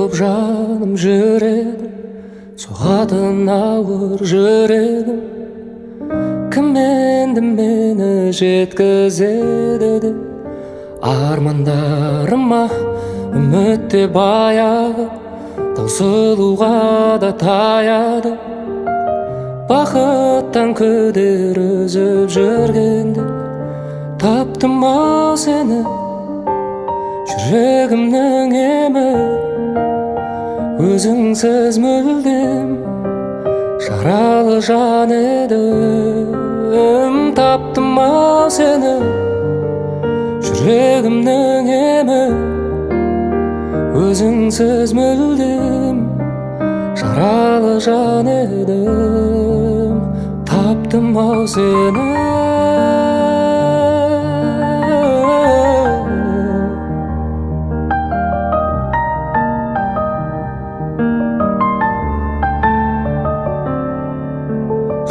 болып жаным жүреді, соғатын ауыр жүрегім. Кім енді мені жеткізеді деп армандарыма, үміт те баяғы таусылуға да таяды. Бақыттан күдер үзіп жүргенде таптым ау сені, жүрегімнің емі. Өзіңсіз мүлдем жаралы жан едім. Таптым ау сені, жүрегімнің емі. Өзіңсіз мүлдем жаралы жан едім. Таптым ау сені.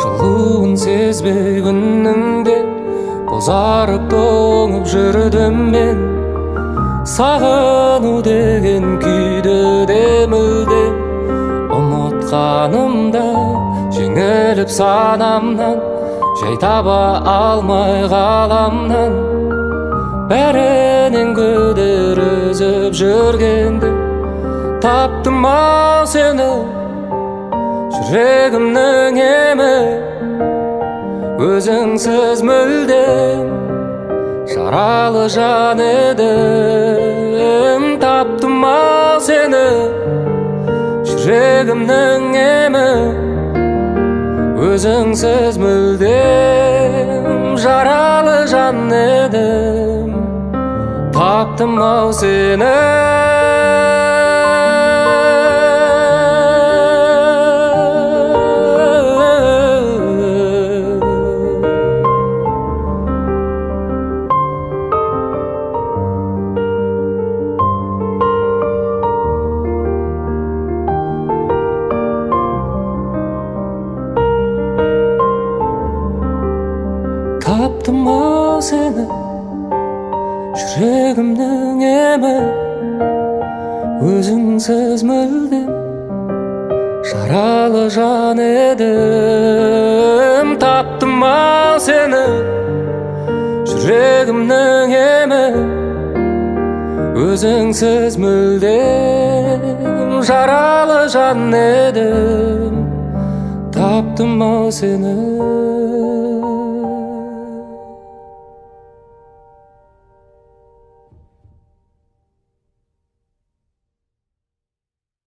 Жылуын сезбей күннің де бозарып тоңып жүрдім мен. Сағыну деген күйді де мүлдем ұмытқанымда, жеңіліп санамнан, жай таба алмай ғаламнан. Бәрінен күдер үзіп жүргенде таптым ау сені, жүрегімнің емі. Өзіңсіз мүлдем жаралы жан едім. Таптым ау сені, жүрегімнің емі. Өзіңсіз мүлдем жаралы жан едім. Таптым ау сені. Таптым ау сені, жүрегімнің емі. Өзіңсіз мүлдем жаралы жан едім. Таптым ау сені, жүрегімнің емі. Өзіңсіз мүлдем жаралы жан едім. Таптым ау сені.